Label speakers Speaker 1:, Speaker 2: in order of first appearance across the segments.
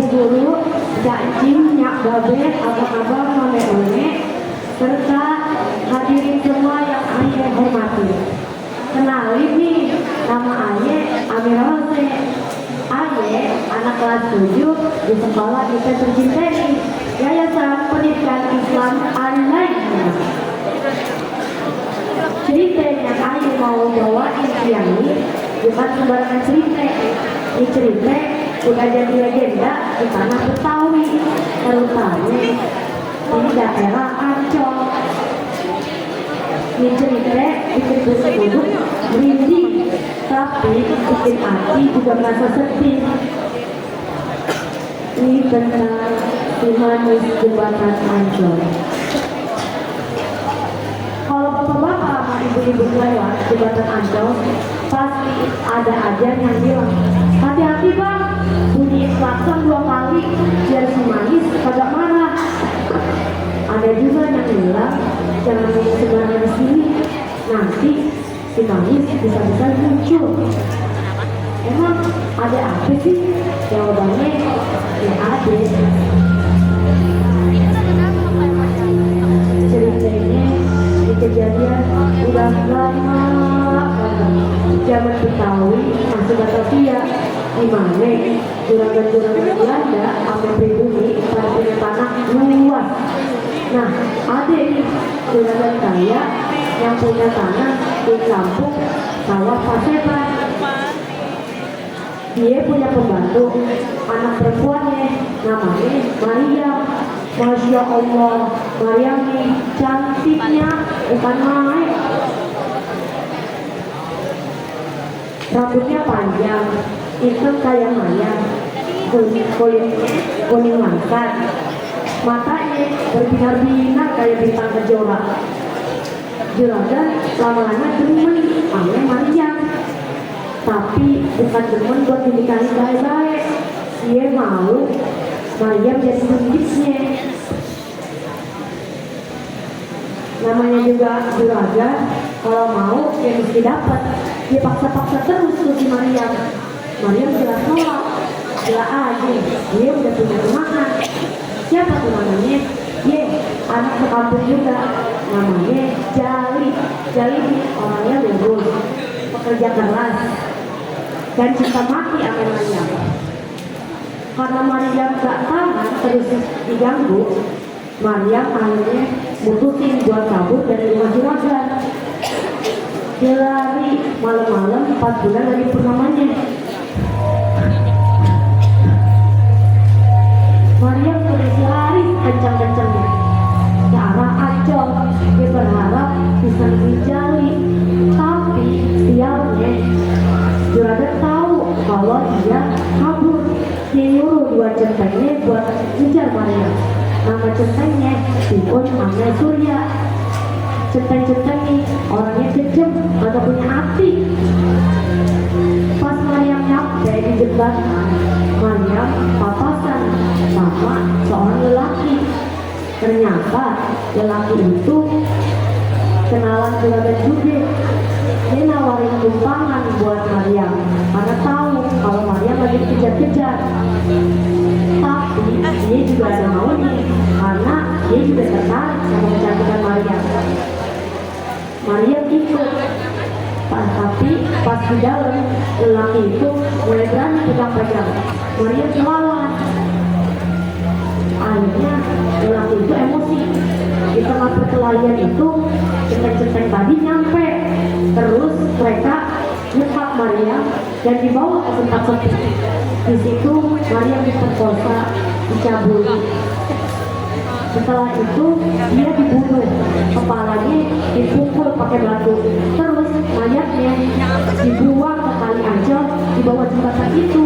Speaker 1: guru, cacing, nyak babet, abang-abang, none-none, serta hadirin semua yang ayah hormati. Kenalin nih, nama ayah Amira Rose. Ayah anak kelas 7 di sekolah kita tercinta nih, Yayasan Pendidikan Islam Al-Lainah. Cerita yang ayah mau bawain siang ini bukan sembarangan cerita. Ini cerita udah jadi legenda di tanah Betawi, terutama di daerah Ancol. Ini cerita bikin duduk merinding, tapi bikin hati juga merasa sedih. Ini tentang si manis jembatan Ancol. Kalau bapak-bapak sama ibu-ibu lewat jembatan Ancol, pasti ada aja yang bilang, hati-hati bang, bunyi klakson 2 kali biar si manis kagak marah. Ada juga yang bilang, jangan main sembarangan di sini, nanti si manis bisa-bisa muncul. Emang ada apa sih? Jawabannya ya ada. Ceritanya di kejadian udah lama zaman Betawi masih Batavia, di mana juragan-juragan Belanda sampai pribumi pada punya tanah luas. Nah, ada nih juragan kaya yang punya tanah di kampung Sawah Paseban. Dia punya pembantu, anak perempuannya namanya Maria. Masya Allah, Maria nih cantiknya bukan main. Rambutnya panjang, hitam kayak mayang, kuning langsat, matanya berbinar-binar kayak bintang kejora. Juragan lama-lama demen sama Maria, tapi bukan demen buat dinikahin baik-baik. Dia mau Maria jadi pemiliknya. Namanya juga juragan, kalau mau dia mesti dapat. Dia paksa-paksa terus tuh si Maria. Maria jelas nolak, jelas aja dia udah punya tunangan. Siapa tunangannya? Ye, anak sekampung juga, namanya Jali. Jali orangnya lurus, pekerja keras, dan cinta mati sama Maria. Karena Maria gak tahan terus diganggu, Maria akhirnya mutusin buat kabur dari rumah juragan. Dia lari malam-malam 4 bulan dari purnamanya. Maria terus lari kencang-kencangnya ke arah Ancol. Dia berharap bisa lebih jali, tapi sialnya juragan tahu kalau dia kabur. Dia nyuruh 2 centengnya buat ngejar Maria. Nama centengnya Tikun Amel Surya. Centeng-centeng nih orangnya kejam, agak punya hati. Pas Maryam nyampe di jembatan, Maryam papasan sama seorang lelaki. Ternyata lelaki itu kenalan juragan juga. Dia nawarin tumpangan buat Maryam karena tahu kalau Maryam lagi dikejar-kejar. Tapi dia juga ada maunya karena dia juga tertarik sama kecantikan Maryam. Maria ikut, tapi pas di dalam lelaki itu mulai berani pegang-pegang. Maria melawan. Akhirnya lelaki itu emosi. Di tengah perkelahian itu centeng-centeng tadi nyampe. Terus mereka nyekap Maria dan dibawa ke tempat sepi. Di situ Maria diperkosa, dicabuli. Setelah itu dia dibunuh, kepalanya dipukul pakai batu, terus mayatnya dibuang ke kali Ancol di bawah jembatan itu.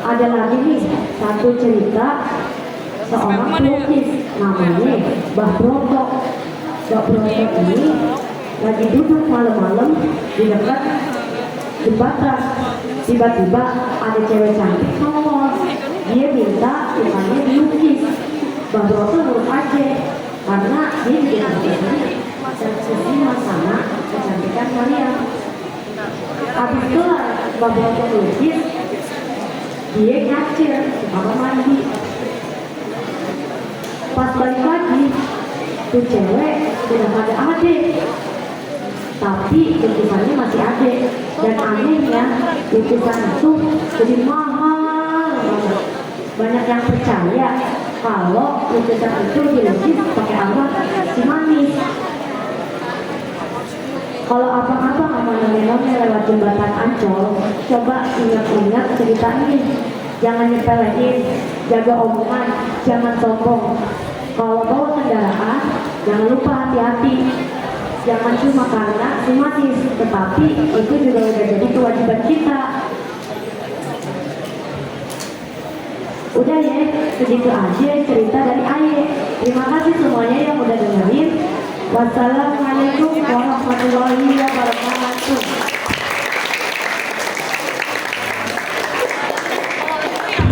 Speaker 1: Ada lagi nih satu cerita seorang pelukis namanya Mbah Broto. Mbah Broto ini lagi duduk malam-malam di dekat jembatan. Tiba-tiba ada cewek cantik nongol. Dia minta ikannya dilukis. Mbah Broto nurut aja karena dia juga terobsesi sama kecantikan Maria. Habis itu Mbah Broto melukis, dia ngacir ke kamar mandi. Pas balik lagi tuh cewek udah pada adik, tapi lukisannya masih ada. Dan anehnya lukisan itu jadi mahal banget. Banyak yang percaya kalau lukisan itu dilukis pakai arwah si manis. Kalau abang-abang sama nenek-nenek lewat jembatan Ancol, coba ingat-ingat cerita ini. Jangan nyepelein, jaga omongan, jangan sombong. Kalau bawa kendaraan, jangan lupa hati-hati. Jangan cuma karena si manis, tetapi itu juga udah jadi kewajiban kita. Udah ya, segitu aja cerita dari Aye. Terima kasih semuanya yang udah dengerin. Wassalamualaikum warahmatullahi wabarakatuh.